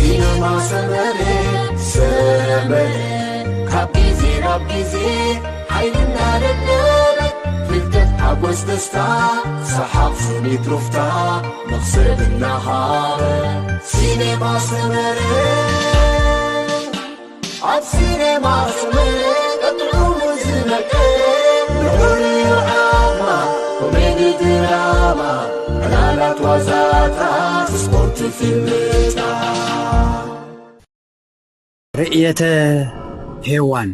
ሲነማ ሰመረ፣ ሰመረ፣ ካብ ግዜ ናብ ግዜ ሓይልና ደደበ፣ ፍልጠት፣ ሓጎስ፣ ደስታ፣ ሰሓቕ፣ ስኒት፣ ሩፍታ፣ መኽሰብ እናሃበ። ሲኔማ ሰመረ፣ ኣብ ሲኔማ ሰመረ ቀጥዑ ዝመቀ፣ ንዑ ዓማ፣ ኮሜዲ፣ ድራማ፣ ዕላላት፣ ዋዛታት፣ ስፖርት፣ ፊልምታት። ርእየተ ሄዋን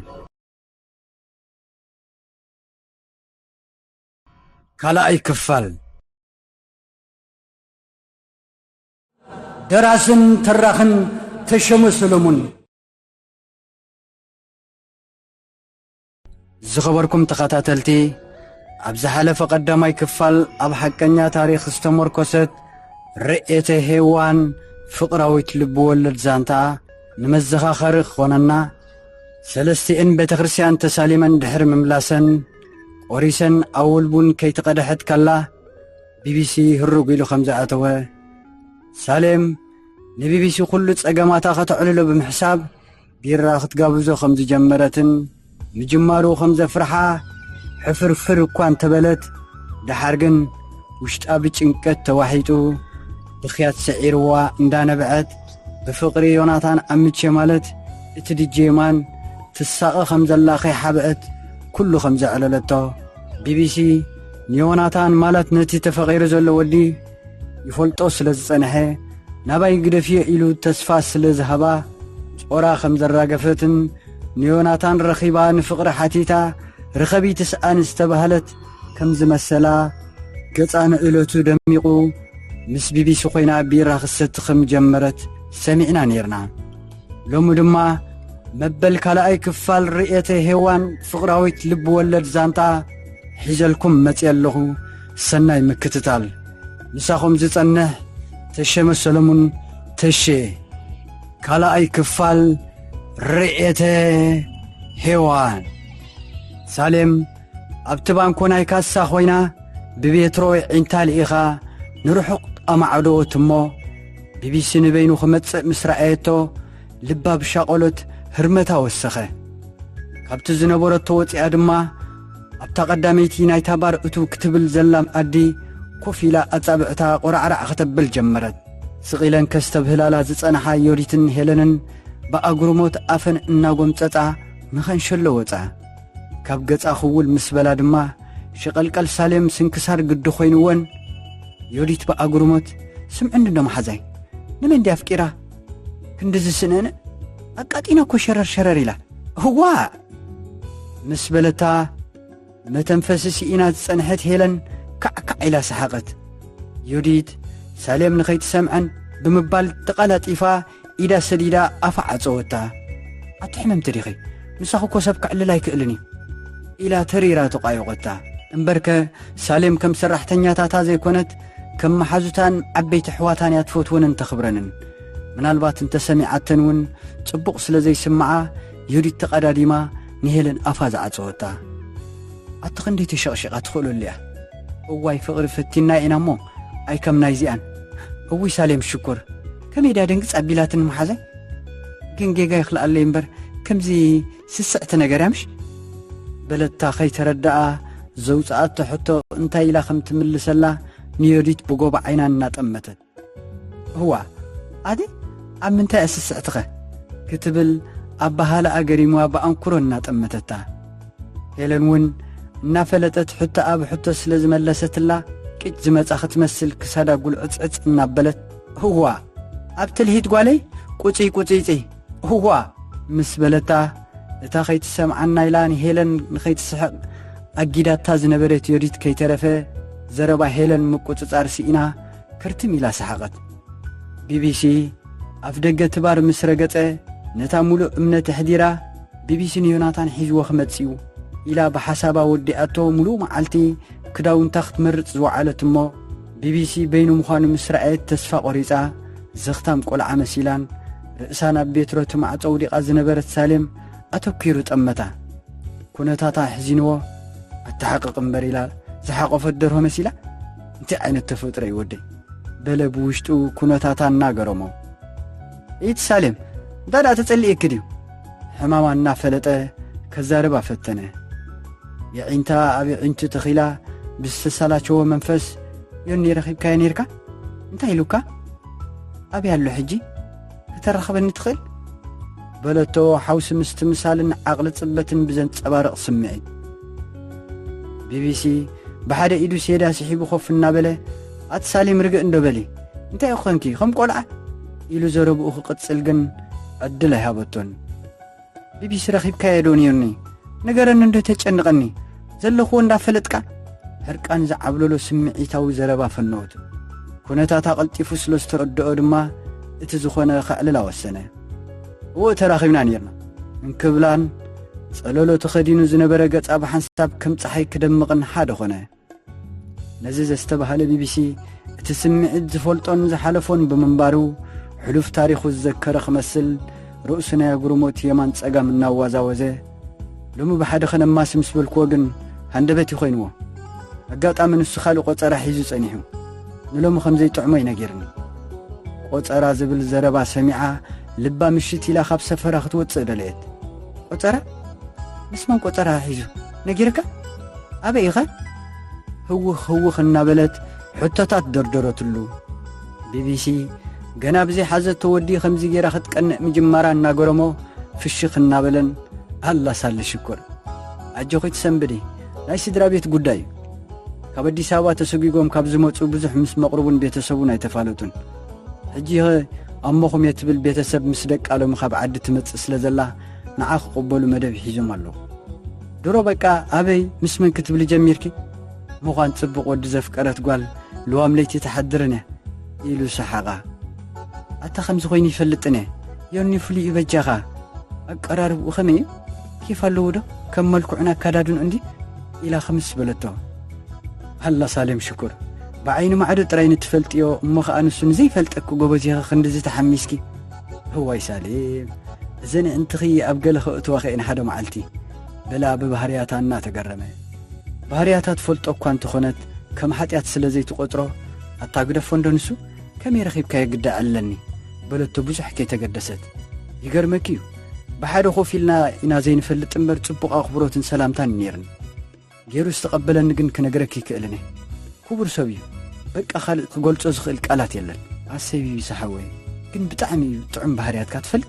ካልኣይ ክፋል። ደራስን ተራኽን ተሸመ ሰሎሙን። ዝኸበርኩም ተኸታተልቲ፣ ኣብ ዝሓለፈ ቀዳማይ ክፋል ኣብ ሓቀኛ ታሪኽ ዝተመርኮሰት ርእየተ ሄዋን ፍቕራዊት ልብወለድ ዛንታ ንመዘኻኸሪ ክኾነና፣ ሰለስቲኤን ቤተ ክርስቲያን ተሳሊመን ድሕሪ ምምላሰን፣ ቆሪሰን ኣወል ቡን ከይተቐድሐት ከላ፣ ቢቢሲ ህሩግ ኢሉ ከም ዝኣተወ፣ ሳሌም ንቢቢሲ ኩሉ ጸገማታ ከተዕልሎ ብምሕሳብ፣ ቢራ ክትጋብዞ ከም ዝጀመረትን፣ ምጅማሩ ከም ዘፍርሓ ሕፍርፍር እኳ እንተበለት፣ ደሓር ግን ውሽጣ ብጭንቀት ተዋሒጡ፣ ብኽያት ስዒርዋ እንዳነበዐት፣ ብፍቕሪ ዮናታን ዓምቼ ማለት እቲ ዲጄ ማን ትሳቐ ከም ዘላ ከይሓብአት ኩሉ ከም ዘዕለለቶ፣ ቢቢሲ ንዮናታን ማለት ነቲ ተፈቒሩ ዘሎ ወዲ ይፈልጦ ስለ ዝጸንሐ፣ ናባይ ግደፍዮ ኢሉ ተስፋ ስለ ዝሃባ፣ ጾራ ከም ዘራገፈትን ንዮናታን ረኺባ ንፍቕሪ ሓቲታ ርኸቢ ትስኣን ዝተባህለት ከም ዝመሰላ፣ ገጻ ንእለቱ ደሚቑ ምስ ቢቢሲ ኮይና ቢራ ክሰቲ ከም ጀመረት ሰሚዕና ኔርና። ሎሚ ድማ መበል ካልኣይ ክፋል ርእየተ ሄዋን ፍቕራዊት ልብ ወለድ ዛንታ ሒዘልኩም መጽየ ኣለኹ። ሰናይ ምክትታል። ምሳኹም ዝጸንሕ ተሸመ ሰለሙን ተሼ። ካልኣይ ክፋል ርእየተ ሄዋን። ሳሌም ኣብቲ ባንኮ ናይ ካሳ ኮይና ብቤትሮ ዒንታ ልኢኻ ንርሑቕ ኣማዕደወት እሞ፣ ቢቢሲ ንበይኑ ክመጽእ ምስ ረኣየቶ፣ ልባ ብሻቐሎት ህርመታ ወሰኸ። ካብቲ ዝነበረቶ ወጺኣ ድማ፣ ኣብታ ቀዳመይቲ ናይታ ባር እትው ክትብል ዘላ ኣዲ ኮፍ ኢላ ኣጻብዕታ ቆራዕራዕ ከተብል ጀመረት። ስቕ ኢለን ከስተብህላላ ዝጸንሓ ዮዲትን ሄለንን ብኣግርሞት ኣፈን እናጎምጸጻ ንኸንሸሎ ወጻ። ካብ ገጻ ክውል ምስ በላ ድማ፣ ሸቐልቀል ሳሌም ስንክሳር ግዲ ኮይንወን፣ ዮዲት ብኣግርሞት፣ "ስምዕኒ እንዶ መሓዛይ፣ ንመን ድያ ኣፍቂራ ክንድዚ ስንእንእ? ኣቃጢና እኮ ሸረር ሸረር ኢላ። እዋእ!" ምስ በለታ፣ መተንፈሲ ስኢና ዝጸንሐት ሄለን ካዕካዕ ኢላ ሰሓቐት። ዮዲት፣ ሳሌም ንኸይትሰምዐን ብምባል ተቐላጢፋ ኢዳ ሰዲዳ ኣፋ ዓጸወታ። "ኣቲ ሕምምቲ ዲኺ? ምሳኺ እኮ ሰብ ክዕልል ኣይክእልን እዩ" ኢላ ተሪራ ተቋየቖታ። እምበርከ ሳሌም ከም ሰራሕተኛታታ ዘይኮነት፣ ከም መሓዙታን ዓበይቲ ኣሕዋታን እያ ትፈትወንን ተኽብረንን። ምናልባት እንተሰሚዓተን እውን ጽቡቕ ስለ ዘይስምዓ፣ ዮዲት ተቐዳዲማ ንሄለን ኣፋ ዝዓጸወታ። ኣቲ ክንደይ ተሸቕሺቓ ትኽእለሉ እያ። እዋይ ፍቕሪ ፈቲና ኢና እሞ፣ ኣይ ከም ናይዚኣን። እውይ ሳሌም ሽኮር፣ ከመይ ድያ ደንግጽ ኣቢላትኒ መሓዛይ? ግን ጌጋ ይኽልኣለይ እምበር፣ ከምዚ ስስዕቲ ነገር እያ ምሽ? በለታ ከይተረድኣ ዘውጽኣቶ ሕቶ እንታይ ኢላ ከም ትምልሰላ ንዮዲት ብጎቦ ዓይና እናጠመተት። "እዋ፣ ኣቲ ኣብ ምንታይ እያ ስስዕትኸ?" ክትብል ኣበሃህላኣ ገሪሙዋ ብኣንክሮ እናጠመተታ። ሄለን እውን እናፈለጠት ሕቶኣ ብሕቶ ስለ ዝመለሰትላ፣ ቅጭ ዝመጻ ክትመስል ክሳዳ ጉልዕጽዕጽ እናበለት፣ "እዋ፣ ኣብ ትልሂት ጓለይ ቁጽይ ቁጽይጽይ፣ እዋ!" ምስ በለታ፣ እታ ከይትሰምዓና ኢላ ንሄለን ንኸይትስሕቕ ኣጊዳታ ዝነበረት ዮዲት ከይተረፈ፣ ዘረባ ሄለን ምቁጽጻር ስኢና ክርትም ኢላ ሰሓቐት። ቢቢሲ፣ ኣፍ ደገ እቲ ባር ምስ ረገጸ፣ ነታ ምሉእ እምነት ኣሕዲራ፣ "ቢቢሲ ንዮናታን ሒዝዎ ክመጽእ እዩ" ኢላ ብሓሳባ ወዲኣቶ፣ ምሉእ መዓልቲ ክዳውንታ ክትመርጽ ዝወዓለት እሞ፣ ቢቢሲ በይኑ ምዃኑ ምስ ረኣየት ተስፋ ቆሪጻ፣ ዘኽታም ቆልዓ መሲላን ርእሳ ናብ ቤትሮ እቲ ማዕጾ ኣውዲቓ ዝነበረት ሳሌም ኣተኲሩ ጠመታ። ኩነታታ ኣሕዚንዎ፣ "ኣተሓቕቕ እምበር" ኢላ ዝሓቖፈት ደርሆ መሲላ፣ "እንታይ ዓይነት ተፈጥሮ እዩ ወደይ?" በለ ብውሽጡ ኩነታታ እናገረሞ። ኢት ሳሌም፣ እንታይ ደኣ ተጸሊእኪ ድዩ? ሕማማ እናፈለጠ ከዛርባ ፈተነ። የዒንታ ኣብ የዒንቱ ተኺላ ብዝተሰላቸወ መንፈስ፣ "ዮኒ ረኺብካዮ ነይርካ? እንታይ ኢሉካ? ኣበይ ኣሎ ሕጂ? ከተራኽበኒ ትኽእል?" በለቶ፣ ሓውሲ ምስትምሳልን ዓቕሊ ጽበትን ብዘንጸባርቕ ስምዒት። ቢቢሲ ብሓደ ኢዱ ሴዳ ስሒቡ ኮፍ እናበለ፣ "ኣቲ ሳሌም ርግእ እንዶ በሊ፣ እንታይ ኢኺ ኮንኪ ከም ቆልዓ?" ኢሉ ዘረብኡ ክቕጽል ግን ዕድል ኣይሃበቶን። "ቢቢሲ ረኺብካዮ ዶ ኔርኒ? ንገረኒ እንዶ ተጨንቐኒ፣ ዘለኽዎ እንዳፈለጥካ?" ሕርቃን ዝዓብለሎ ስምዒታዊ ዘረባ ፈነወቱ። ኩነታታ ቀልጢፉ ስለ ዝተረድኦ ድማ እቲ ዝኾነ ከዕልላ ወሰነ። "እወ ተራኺብና ኔርና" እንክብላን ጸለሎ ተኸዲኑ ዝነበረ ገጻ ብሓንሳብ ከም ጸሓይ ክደምቕን ሓደ ኾነ። ነዚ ዘስተባሃለ ቢቢሲ እቲ ስምዒት ዝፈልጦን ዝሓለፎን ብምንባሩ፣ ሕሉፍ ታሪኹ ዝዘከረ ክመስል ርእሱ ናይ ኣጉርሞት የማን ጸጋም እናዋዛወዘ፣ "ሎሚ ብሓደ ኸነማሲ ምስ በልክዎ ግን ሃንደበት እዩ ኾይንዎ። ኣጋጣሚ ንሱ ካልእ ቆጸራ ሒዙ ጸኒሑ፣ ንሎሚ ከም ዘይጥዕሞ እዩ ነጊርኒ።" ቆጸራ ዝብል ዘረባ ሰሚዓ ልባ ምሽት ኢላ ካብ ሰፈራ ክትወጽእ ደለየት። "ቆጸራ? ምስ መን ቆጸራ ሒዙ? ነጊርካ? ኣበይ ኢኻ?" ህውኽ ህውኽ እናበለት ሕቶታት ደርደረትሉ። ቢቢሲ ገና ብዘይሓዘቶ ወዲ ከምዚ ጌራ ክትቀንእ ምጅማራ እናገረሞ ፍሽኽ እናበለን፣ "ኣላ ሳሊ ሽኮር፣ ኣጆኺ ትሰንብዲ፣ ናይ ስድራ ቤት ጉዳይ እዩ። ካብ ኣዲስ ኣበባ ተሰጒጎም ካብ ዝመጹ ብዙሕ ምስ መቕርቡን ቤተሰቡን ኣይተፋለጡን። ሕጂ ኸ ኣሞኹም እየ ትብል ቤተሰብ ምስ ደቃ ሎሚ ካብ ዓዲ ትመጽእ ስለ ዘላ ንዓ ክቕበሉ መደብ ሒዞም ኣለዉ። ድሮ በቃ ኣበይ ምስ መን ክትብሊ ጀሚርኪ? ምዃን ጽቡቕ ወዲ ዘፍቀረት ጓል ልዋም ለይቲ ትሓድርን እያ" ኢሉ ሰሓቓ። "ኣታ ከምዚ ኮይኑ ይፈልጥን እየ። ዮኒ ፍሉይ እዩ በጃኻ። ኣቀራርብኡ ከመይ እዩ? ኬፍ ኣለዎ ዶ? ከም መልክዑን ኣካዳድንኡ እንዲ?" ኢላ ክምስ በለቶ። "ሃላ ሳሌም ሽኩር፣ ብዓይኒ ማዕዶ ጥራይ ንትፈልጥዮ እሞ ኸኣ ንሱ ንዘይፈልጠኪ ጎበዝ ኢኺ ክንድዚ ተሓሚስኪ?" "እዋይ ሳሌም፣ እዘን ኣዕንትኺ ኣብ ገለ ከእትዋኺ እየን ሓደ መዓልቲ" በላ ብባህርያታ እናተገረመ። ባህርያታ ትፈልጦ እኳ እንተኾነት ከም ሓጢኣት ስለ ዘይትቖጽሮ፣ "ኣታ ግደፎ እንዶ ንሱ፣ ከመይ ረኺብካዮ ግዳ ኣለኒ?" በለቶ ብዙሕ ከይተገደሰት። "ይገርመኪ እዩ፣ ብሓደ ኮፍ ኢልና ኢና ዘይንፈልጥ እምበር ጽቡቕ ኣኽብሮትን ሰላምታን እዩ ነይርኒ። ገይሩ ዝተቐበለኒ ግን ክነግረኪ ይክእልን እየ። ክቡር ሰብ እዩ። በቃ ካልእ ክገልጾ ዝኽእል ቃላት የለን። ኣሰይ ቢቢሲ ሓወይ፣ ግን ብጣዕሚ እዩ ጥዑም ባህርያትካ ትፈልጥ።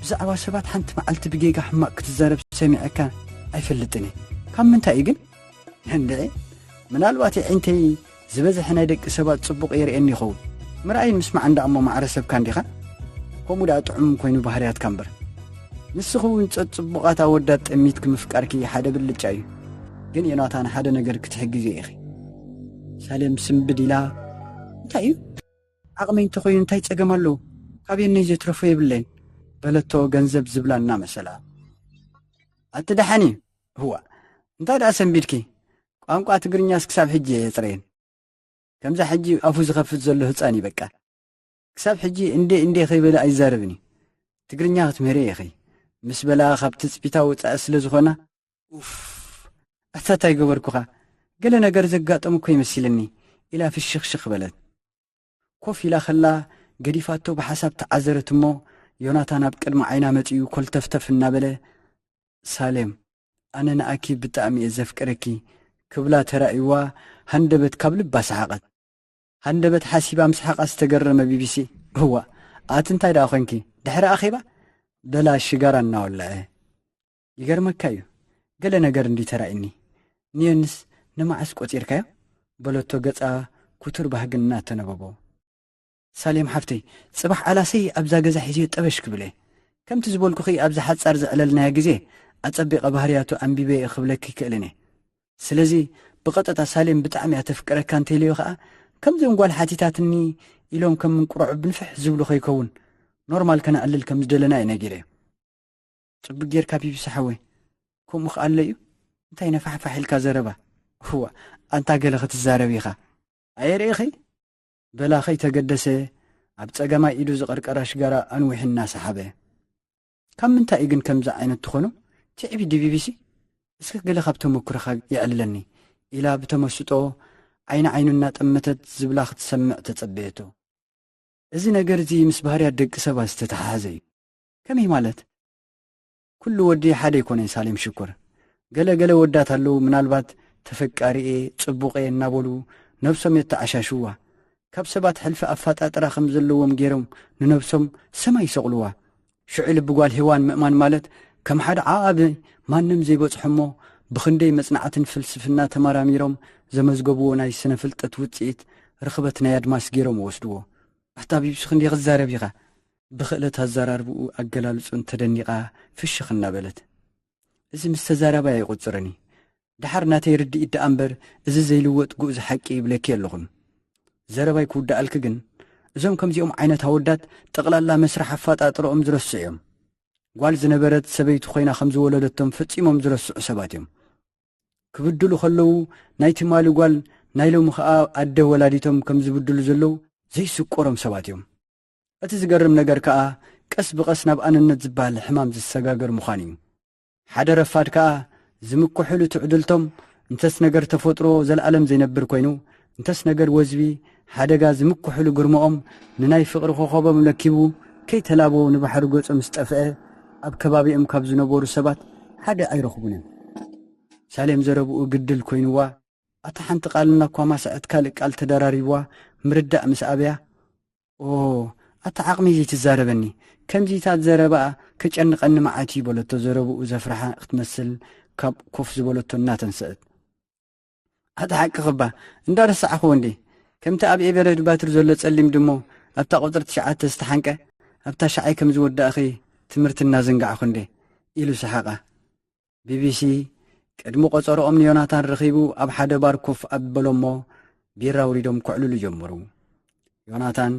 ብዛዕባ ሰባት ሓንቲ መዓልቲ ብጌጋ ሕማቕ ክትዛረብ ሰሚዐካ ኣይፈልጥን እየ። ካብ ምንታይ እዩ ግን?" "እንድዒ፣ ምናልባት የዒንተይ ዝበዝሐ ናይ ደቂ ሰባት ጽቡቕ የርእየኒ ይኸውን። ምርኣይን ምስማዕን ደኣ እሞ ማዕረ ሰብካ እንዲኻ? ከምኡ ደኣ ጥዑም ኮይኑ ባህርያትካ እምበር። ንስኺ እውን ጸጽቡቓት ኣወዳት ጠሚትኪ ምፍቃርኪ ሓደ ብልጫ እዩ። ግን ዮናታን ሓደ ነገር ክትሕግዝዮ ኢኺ።" ሳሌም ስንብድ ኢላ፣ "እንታይ እዩ?" "ዓቕመይ እንተኾይኑ እንታይ ጸገም ኣለዎ? ካበየነይ ዘትረፎ የብለይን" በለቶ ገንዘብ ዝብላ እናመሰላ። "ኣቲ ደሓን እዩ። እዋ፣ እንታይ ደኣ ሰንቢድኪ? ቋንቋ ትግርኛስ ክሳብ ሕጂ እየ የጽረየን። ከምዛ ሕጂ ኣፉ ዝኸፍት ዘሎ ህጻን እዩ በቃ። ክሳብ ሕጂ እንዴ እንዴ ከይበለ ኣይዛረብን እዩ። ትግርኛ ክትምህሪ ኢኺ" ምስ በላ ካብ ትጽቢታ ወጻኢ ስለ ዝኾና፣ "ኡፍ፣ ኣታ እንታይ ገበርኩኻ? ገለ ነገር ዘጋጠሙ እኮ ይመሲልኒ" ኢላ ፍሽኽሽኽ በለት። ኮፍ ኢላ ከላ ገዲፋቶ ብሓሳብ ተዓዘረት እሞ፣ ዮናታን ኣብ ቅድሚ ዓይና መጺኡ ኮልተፍተፍ እናበለ፣ "ሳሌም፣ ኣነ ንኣኪ ብጣዕሚ እየ ዘፍቅረኪ" ክብላ ተራእይዋ፣ ሃንደበት ካብ ልባ ሰሓቐት። ሃንደበት ሓሲባ ምስሓቓ ዝተገረመ ቢቢሲ፣ "እዋ፣ ኣቲ እንታይ ደኣ ኮንኪ? ድሕሪ ኣኼባ?" በላ ሽጋራ እናወለዐ። "ይገርመካ እዩ፣ ገለ ነገር እንዲ ተራእይኒ። ንዮንስ ንመዓስ ቆጺርካዮ?" በለቶ ገጻ ኩቱር ባህግን እናተነበቦ። "ሳሌም ሓፍተይ፣ ጽባሕ ኣላሰይ ኣብዛ ገዛ ሒዝዮ ጠበሽ ክብል እየ። ከምቲ ዝበልኩኺ ኣብዚ ሓጻር ዘዕለልናዮ ግዜ ኣጸቢቐ ባህርያቱ ኣንቢበ እየ ክብለኪ ይክእልን እየ። ስለዚ ብቐጥታ ሳሌም ብጣዕሚ እያ ተፍቅረካ እንተኢለዮ ኸኣ፣ ከምዚኦም ጓል ሓቲታትኒ ኢሎም ከም እንቁርዖ ብንፍሕ ዝብሉ ከይከውን፣ ኖርማል ከነዕልል ከም ዝደለና እየ ነጊረዮ።" "ጽቡቅ ጌርካ ቢቢሲ ሓወይ፣ ከምኡ ከኣ ኣሎ እዩ። እንታይ ነፋሕፋሕ ኢልካ ዘረባ? እዋ፣ ኣንታ ገለ ክትዛረብ ኢኻ። ኣየርእኺ?" በላ ከይተገደሰ ኣብ ጸጋማይ ኢዱ ዝቐርቀራ ሽጋራ ኣንዊሑ እናሰሓበ። "ካብ ምንታይ እዩ ግን ከምዚ ዓይነት ትኾኑ? ትዕቢት ድዩ ቢቢሲ? እስኪ ገለ ካብ ተመኩሮኻ የዕልለኒ" ኢላ ብተመስጦ ዓይኒ ዓይኑ እናጠመተት ዝብላ ክትሰምዕ ተጸበየቶ። እዚ ነገር እዚ ምስ ባህርያት ደቂ ሰባት ዝተተሓሓዘ እዩ። ከመይ ማለት? ኩሉ ወዲ ሓደ ኣይኮነን ሳሌም ሽኮር። ገለ ገለ ወዳት ኣለዉ፣ ምናልባት ተፈቃሪኤ፣ ጽቡቐ እናበሉ ነብሶም የተዓሻሽዋ። ካብ ሰባት ሕልፊ ኣፋጣጥራ ከም ዘለዎም ገይሮም ንነብሶም ሰማይ ይሰቕልዋ። ሽዑ ልቢ ጓል ሄዋን ምእማን ማለት ከም ሓደ ዓቢ ማንም ዘይበጽሖ እሞ ብኽንደይ መጽናዕትን ፍልስፍና ተመራሚሮም ዘመዝገብዎ ናይ ስነ ፍልጠት ውጽኢት ርኽበት ናይ ኣድማስ ገይሮም ወስድዎ። ኣታ ቢብሲ ክንደይ ክዛረብ ኢኻ? ብኽእለት ኣዘራርብኡ ኣገላልጹን ተደኒቓ ፍሽኽ እናበለት። እዚ ምስ ተዛራባይ ኣይቑጽርን እዩ። ደሓር ናተይ ርድኢት ደኣ እምበር እዚ ዘይልወጥ ግኡዝ ሓቂ ይብለኪ ኣለኹን። ዘረባይ ክውድኣልኪ ግን እዞም ከምዚኦም ዓይነት ኣወዳት ጠቕላላ መስርሕ ኣፋጣጥረኦም ዝረስዑ እዮም። ጓል ዝነበረት ሰበይቲ ኮይና ከም ዝወለደቶም ፈጺሞም ዝረስዑ ሰባት እዮም። ክብድሉ ከለዉ ናይ ትማሊ ጓል ናይ ሎሚ ኸኣ ኣደ ወላዲቶም ከም ዝብድሉ ዘለዉ ዘይስቆሮም ሰባት እዮም። እቲ ዝገርም ነገር ከኣ ቀስ ብቐስ ናብ ኣነነት ዝበሃል ሕማም ዝሰጋገር ምዃን እዩ። ሓደ ረፋድ ከኣ ዝምክሑሉ ትዕድልቶም እንተስ ነገር ተፈጥሮ ዘለኣለም ዘይነብር ኮይኑ እንተስ ነገር ወዝቢ ሓደጋ ዝምክሑሉ ግርምኦም ንናይ ፍቕሪ ኮኸቦም ለኪቡ ከይተላበው ንባሕሪ ገጹ ምስ ጠፍአ ኣብ ከባቢኦም ካብ ዝነበሩ ሰባት ሓደ ኣይረኽቡን እዮም። ሳሌም ዘረብኡ ግድል ኮይንዋ፣ ኣታ ሓንቲ ቃል እናኳማስዐት ካልእ ቃል ተደራሪብዋ ምርዳእ ምስ ኣበያ፣ ኦ፣ ኣታ ዓቕሚ ዘይትዛረበኒ፣ ከምዚታት ዘረባኣ ከጨንቐኒ መዓት እዩ በለቶ ዘረብኡ ዘፍርሓ ክትመስል ካብ ኮፍ ዝበለቶ እናተንስአት። ኣታ ሓቅኺ እባ፣ እንዳረሳዕኽዎ እንዴ፣ ከምቲ ኣብ ኤቨረድ ባትሪ ዘሎ ጸሊም ድሞ ኣብታ ቁጽሪ ትሽዓተ ዝተሓንቀ ኣብታ ሻዓይ ከም ዝወዳእኺ ትምህርቲ እናዘንጋዕኹ እንዴ ኢሉ ሰሓቓ። ቢቢሲ፣ ቅድሚ ቆጸሮኦም ንዮናታን ረኺቡ ኣብ ሓደ ባር ኮፍ ኣበሎሞ ቢራ ኣውሪዶም ከዕልሉ ጀመሩ። ዮናታን፣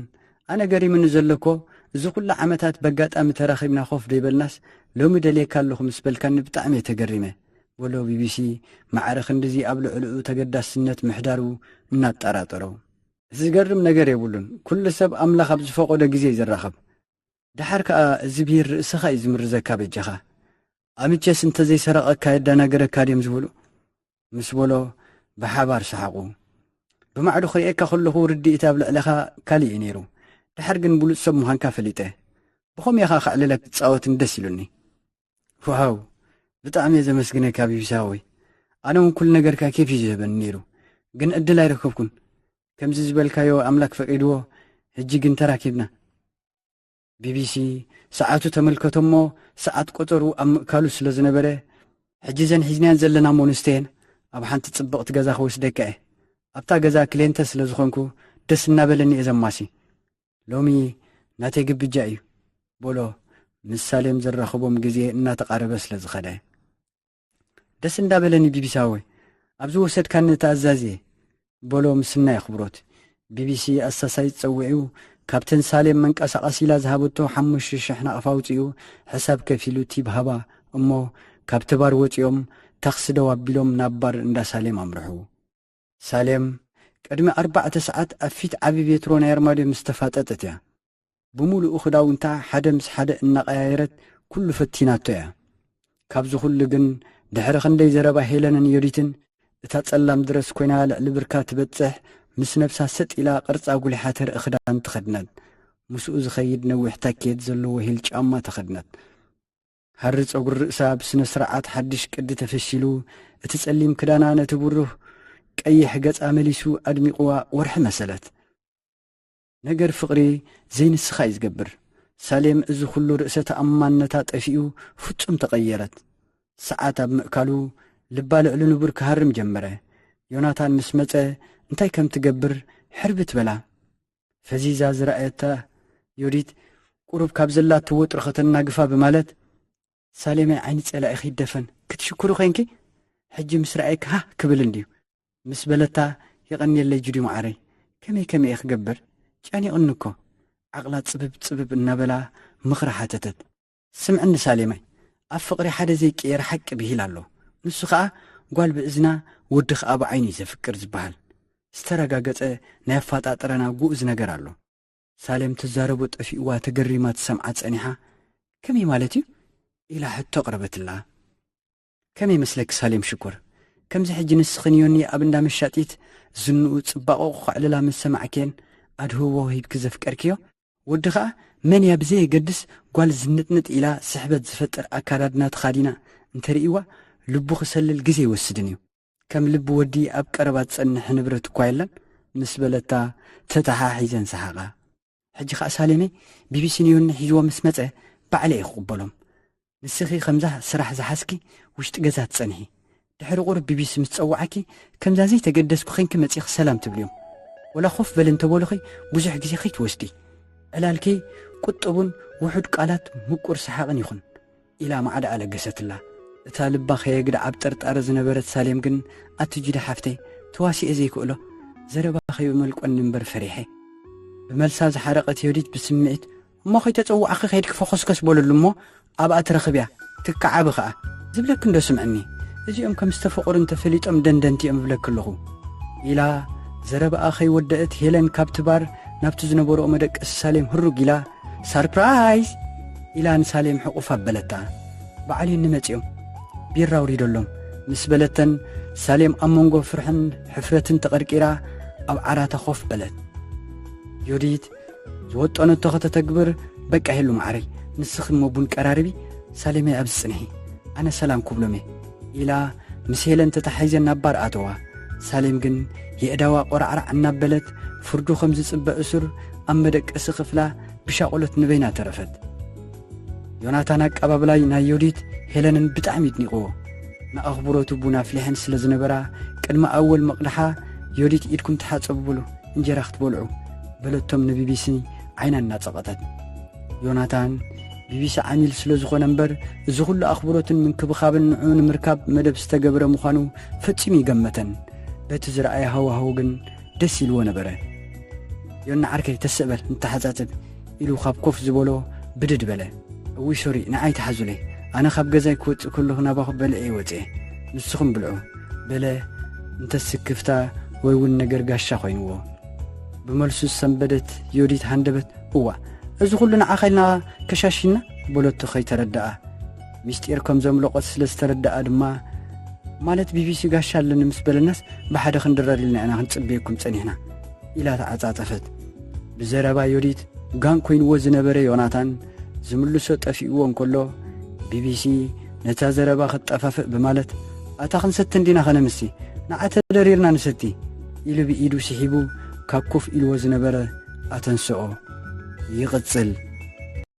ኣነ ገሪሙኒ ዘሎ እኮ፣ እዚ ኩሉ ዓመታት በጋጣሚ ተራኺብና ኮፍ ደይበልናስ፣ ሎሚ ደልየካ ኣለኹ ምስ በልካኒ ብጣዕሚ እየ ተገሪመ፣ በሎ ቢቢሲ፣ ማዕረ ክንድዚ ኣብ ልዕሊኡ ተገዳስነት ምሕዳሩ እናጠራጠሮ። ዝገርም ነገር የብሉን፣ ኩሉ ሰብ ኣምላኽ ኣብ ዝፈቐዶ ግዜ እዩ ዝራኸብ። ደሓር ከኣ እዚ ብሂል ርእስኻ እዩ ዝምርዘካ በጃኻ። ኣምቸስ እንተ ዘይሰረቐካ የደናግረካ ድዮም ዝብሉ? ምስ በሎ ብሓባር ሰሓቑ። ብማዕዶ ክርእየካ ከለኹ ርድኢት ኣብ ልዕለኻ ካልእ እዩ ነይሩ። ደሓር ግን ብሉጽ ሰብ ምዃንካ ፈሊጠ። ብኸምኡ ኢኻ ከዕልለክ ትጻወትን ደስ ኢሉኒ። ዋው! ብጣዕሚ እየ ዘመስግነካ ቢቢሲ ሓወይ። ኣነ እውን ኩሉ ነገርካ ኬፍ እዩ ዝህበኒ ነይሩ። ግን ዕድል ኣይረከብኩን። ከምዚ ዝበልካዮ ኣምላክ ፈቂድዎ፣ ሕጂ ግን ተራኪብና። ቢቢሲ ሰዓቱ ተመልከቶ እሞ ሰዓት ቆጸሩ ኣብ ምእካሉ ስለ ዝነበረ፣ ሕጂ እዘን ሒዝናየን ዘለና ሞንስተየን ኣብ ሓንቲ ጽብቕቲ ገዛ ክወስደካ እየ። ኣብታ ገዛ ክሌንተ ስለ ዝኾንኩ ደስ እናበለኒ እየ ዘማሲ። ሎሚ ናተይ ግብጃ እዩ በሎ ምስ ሳሌም ዘራኽቦም ግዜ እናተቓረበ ስለ ዝኸደ። ደስ እንዳበለኒ ቢቢሲ ሓወይ፣ ኣብ ዝወሰድካኒ ተኣዛዚ እየ በሎ ምስ ናይ ኣኽብሮት። ቢቢሲ ኣሳሳይት ጸዊዑ ካብተን ሳሌም መንቀሳቐሲ ኢላ ዝሃበቶ ሓሙሽተ ሽሕ ናቕፋ ኣውጺኡ ሕሳብ ከፊሉ ቲብ ሃባ እሞ ካብቲ ባር ወጺኦም ታክሲ ደው ኣቢሎም ናብ ባር እንዳ ሳሌም ኣምርሑ። ሳሌም ቅድሚ ኣርባዕተ ሰዓት ኣብ ፊት ዓቢ ቤትሮ ናይ ኣርማድዮ ምስ ተፋጠጠት እያ። ብምሉኡ ክዳውንታ ሓደ ምስ ሓደ እናቐያየረት ኩሉ ፈቲናቶ እያ። ካብዚ ኩሉ ግን ድሕሪ ክንደይ ዘረባ ሄለንን ዮዲትን እታ ጸላም ድረስ ኮይና ልዕሊ ብርካ ትበጽሕ ምስ ነብሳ ሰጥ ኢላ ቅርጻ ጉሊሓ ተርኢ ክዳን ተኸድነት። ምስኡ ዝኸይድ ነዊሕ ታኬት ዘለዎ ሂል ጫማ ተኸድነት። ሃሪ ጸጉሪ ርእሳ ብስነ ስርዓት ሓድሽ ቅዲ ተፈሺሉ፣ እቲ ጸሊም ክዳና ነቲ ብሩህ ቀይሕ ገጻ መሊሱ ኣድሚቕዋ ወርሒ መሰለት። ነገር ፍቕሪ ዘይንስኻ እዩ ዝገብር። ሳሌም እዚ ኩሉ ርእሰ ተኣማንነታ ጠፊኡ ፍጹም ተቐየረት። ሰዓት ኣብ ምእካሉ ልባ ልዕሊ ንቡር ክሃርም ጀመረ። ዮናታን ምስ መጸ እንታይ ከም ትገብር ሕርብት በላ። ፈዚዛ ዝረኣየታ ዮዲት ቁሩብ ካብ ዘላቶ ወጥሪ ከተናግፋ ብማለት፣ ሳሌመይ ዓይኒ ጸላኢኺ ይደፈን፣ ክትሽኩሪ ኮይንኪ? ሕጂ ምስ ረኣየኪ ሃህ ክብል እንድዩ። ምስ በለታ፣ የቐንየለይ ጁዲ መዓረይ፣ ከመይ ከመይ እየ ክገብር? ጨኒቕኒ እኮ። ዓቕላ ጽብብ ጽብብ እናበላ ምኽሪ ሓተተት። ስምዕኒ ሳሌመይ፣ ኣብ ፍቕሪ ሓደ ዘይቅየር ሓቂ ብሂል ኣሎ። ንሱ ኸኣ ጓል ብእዝና ወዲ ኸኣ ብዓይኑ እዩ ዘፍቅር ዝበሃል ዝተረጋገጸ ናይ ኣፈጣጥራና ግኡዝ ነገር ኣሎ። ሳሌም ትዛረቦ ጠፊእዋ ተገሪማ ትሰምዓ ጸኒሓ፣ ከመይ ማለት እዩ? ኢላ ሕቶ ኣቕረበትላ። ከመይ መስለኪ ሳሌም ሽኮር? ከምዚ ሕጂ ንስኽን ዮኒ ኣብ እንዳ መሻጢት ዝንኡ ጽባቐኡ ከዕልላ ምስ ሰማዕክየን ኣድህቦ ሂብኪ ዘፍቀርክዮ? ወዲ ኸኣ መን እያ ብዘየገድስ ጓል ዝንጥንጥ ኢላ ስሕበት ዝፈጥር ኣካዳድና ተኻዲና እንተርእይዋ፣ ልቡ ክሰልል ግዜ ይወስድን እዩ። ከም ልቢ ወዲ ኣብ ቀረባ ዝጸንሕ ንብረት እኳ የለን፣ ምስ በለታ ተተሓሒዘን ሰሓቓ። ሕጂ ኸኣ ሳሌመይ ቢቢሲ ንዮኒ ሒዝዎ ምስ መጸ ባዕለ እየ ክቕበሎም። ንስኺ ከምዛ ስራሕ ዝሓዝኪ ውሽጢ ገዛ ትጸንሒ። ድሕሪ ቁሩብ ቢቢሲ ምስ ጸውዓኪ ከምዛ ዘይተገደስኩ ኸንኪ መጺኺ ሰላም ትብልዮም። ወላ ኮፍ በሊ እንተበሉኺ ብዙሕ ግዜ ኸይትወስዲ። ዕላልኪ ቁጥቡን ውሑድ ቃላት ምቁር ሰሓቕን ይኹን። ኢላ ማዕዳ ኣለገሰትላ። እታ ልባ ከየግዳ ኣብ ጥርጣረ ዝነበረት ሳሌም ግን ኣቲ ጂዳ ሓፍተይ ተዋሲኤ ዘይክእሎ ዘረባ ከይመልቆኒ እምበር ፈሪሐ። ብመልሳ ዝሓረቐት ዮዲት ብስምዒት እሞ ከይተጸዋዕኺ ከይድኪ ፈኾስከስ በለሉ እሞ ኣብኣ ትረኽብያ ትከዓቢ ኸኣ ዝብለኪ እንዶ ስምዕኒ። እዚኦም ከም ዝተፈቐሩ እንተፈሊጦም ደንደንቲ እዮም እብለኪ ኣለኹ። ኢላ ዘረባኣ ከይወደአት ሄለን ካብቲ ባር ናብቲ ዝነበረኦ መደቀሲ ሳሌም ህሩግ ኢላ ሳርፕራይዝ ኢላ ንሳሌም ሕቑፍ ኣበለታ። በዓል ዮኒ መጺኦም ቢራ ኣውሪደሎም ምስ በለተን ሳሌም ኣብ መንጎ ፍርሕን ሕፍረትን ተቐርቂራ ኣብ ዓራታ ኮፍ በለት። ዮዲት ዝወጠነቶ ከተተግብር በቃ ሄሉ ማዕረይ ንስኺ እሞ ቡን ቀራርቢ ሳሌመይ ኣብዚ ጽንሒ ኣነ ሰላም ክብሎም እየ ኢላ ምስ ሄለን ተታሒዘን ናብ ባር ኣተዋ። ሳሌም ግን የእዳዋ ቆራዕራዕ እናበለት ፍርዱ ከም ዝጽበ እሱር ኣብ መደቀሲ ክፍላ ብሻቕሎት ንበይና ተረፈት። ዮናታን ኣቀባብላይ ናይ ዮዲት ሄለንን ብጣዕሚ ይድኒቕዎ። ንኣኽብሮቱ ቡን ኣፍሊሐን ስለ ዝነበራ ቅድሚ ኣወል መቕድሓ ዮዲት ኢድኩም ተሓጸቡ በሉ እንጀራ ክትበልዑ በለቶም ንቢቢሲ ዓይና እናጸቐጠት። ዮናታን ቢቢሲ ዓሚል ስለ ዝኾነ እምበር እዚ ኩሉ ኣኽብሮትን ምንክብኻብን ንዕኡ ንምርካብ መደብ ዝተገብረ ምዃኑ ፈጺሙ ይገመተን። በቲ ዝረኣየ ሃዋህው ግን ደስ ኢልዎ ነበረ። ዮና ዓርከይ ተስእ በል ንተሓጻጸብ ኢሉ ካብ ኮፍ ዝበሎ ብድድ በለ። እውይ ሶሪ ንዓይ ተሓዙለይ፣ ኣነ ካብ ገዛይ ክወጽእ ከለኹ ናባኹ በልዐ እየ ወጽኤ፣ ንስኹም ብልዑ በለ። እንተ ስክፍታ ወይ እውን ነገር ጋሻ ኮይንዎ። ብመልሱ ዝሰንበደት ዮዲት ሃንደበት እዋ እዚ ኩሉ ንዓኻ ኢልና ከሻሽና በለቶ ከይተረድኣ። ሚስጢር ከም ዘምለቖት ስለ ዝተረድኣ ድማ ማለት ቢቢሲ ጋሻ ኣለኒ ምስ በለናስ ብሓደ ክንድረር ኢልና ኢና ክንጽበየኩም ጸኒሕና ኢላ ተዓጻጸፈት። ብዘረባ ዮዲት ጋን ኮይንዎ ዝነበረ ዮናታን ዝምልሶ ጠፊእዎ እንከሎ ቢቢሲ ነታ ዘረባ ክትጠፋፍእ ብማለት ኣታ ክንሰቲ እንዲና ኸነምሲ ንዓ ተደሪርና ንሰቲ ኢሉ ብኢዱ ስሒቡ ካብ ኮፍ ኢልዎ ዝነበረ ኣተንስኦ። ይቕጽል።